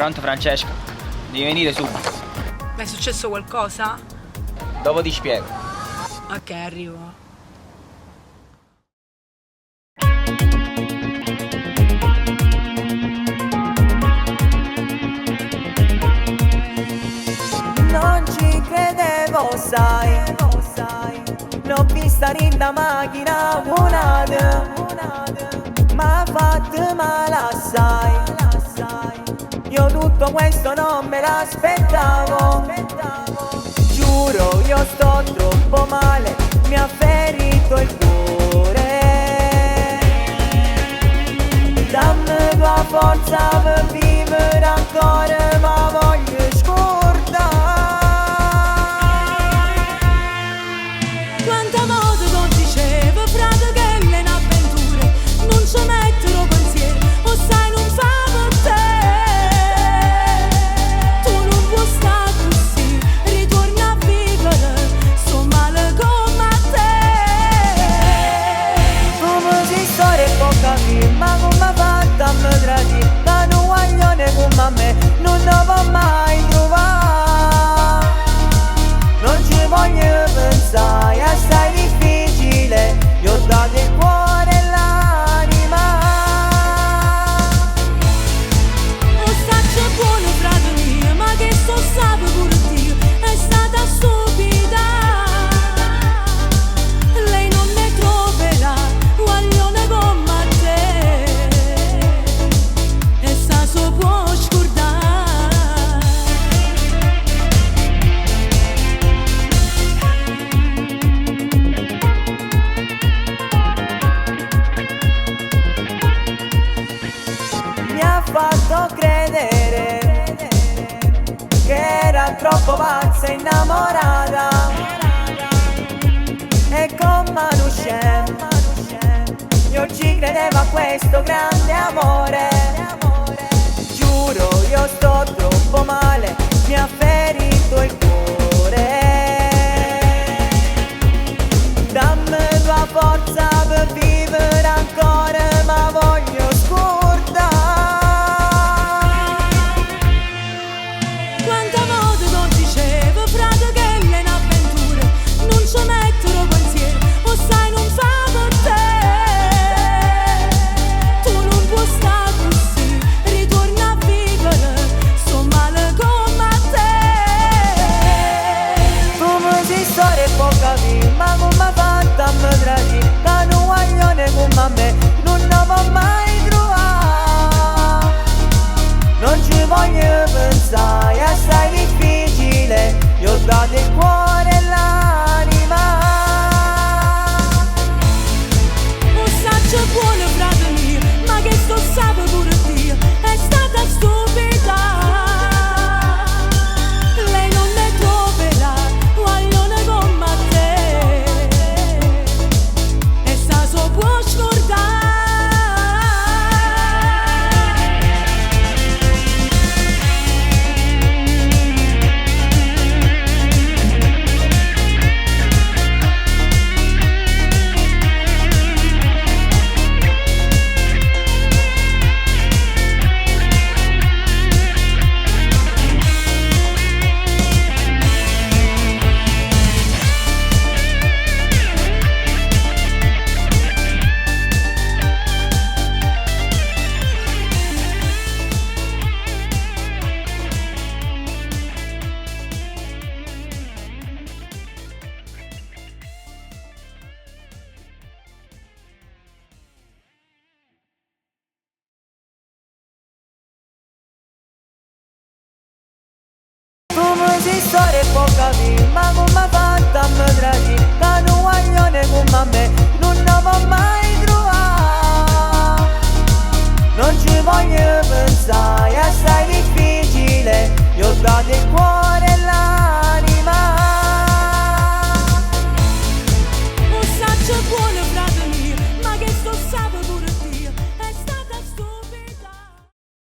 Pronto Francesca? Devi venire subito. Ma è successo qualcosa? Dopo ti spiego. Ok, arrivo. Non ci credevo, sai, l'ho vista in da macchina un'altra, ma fatto male assai. Io tutto questo non me l'aspettavo. Giuro, io sto troppo male, mi ha ferito il cuore. Dammi la forza per vivere ancora, ma voglio scordare. Quanta volte non dicevo, frate, che è un'avventura, non ci metterò pensiero, o sai non fa per te. Tu non puoi stare così, ritorna a vivere, sto male come a te. Come si storia può capire, ma come ha fatto a me tradire? Ma un guaglione come me non ne può mai trovare. Non ci voglio pensare, è assai difficile, gli ho dato il cuore e l'anima. O saccio buono, frate mio, ma che sto sape pure Dio, è stata stupida. Lei non ne troverà, guaglione come a te. E sa so può scordare. Mi ha fatto credere che era troppo pazza e innamorata. E con Manushem io ci credevo a questo grande amore. Giuro, io sto troppo male, mi ha ferito il cuore. Dammi la forza per vivere ancora, ma voglio scordare. Quanta volte non dicevo, frate, che è un'avventura, non ci metterò pensiero, o sai non fa per te. Tu non puoi stare così, ritorna a vivere, sto male come a te. Come si storia può capire, ma come ha fatto a me tradire? Che un guaglione come me non ne può mai trovare. Non ci voglio pensare, è assai difficile, gli ho dato il cuore e l'anima. O saccio buono, frate mio, ma che sto sape pure Dio, è stata stupida. Lei non ne troverà, guaglione come a te. E sa so può scordare. Come si storia può capire, ma come ha fatto a me tradire? Che un guaglione come me non ne può mai trovare. Non ci voglio pensare, è assai difficile, gli ho dato il cuore e l'anima. O saccio buono,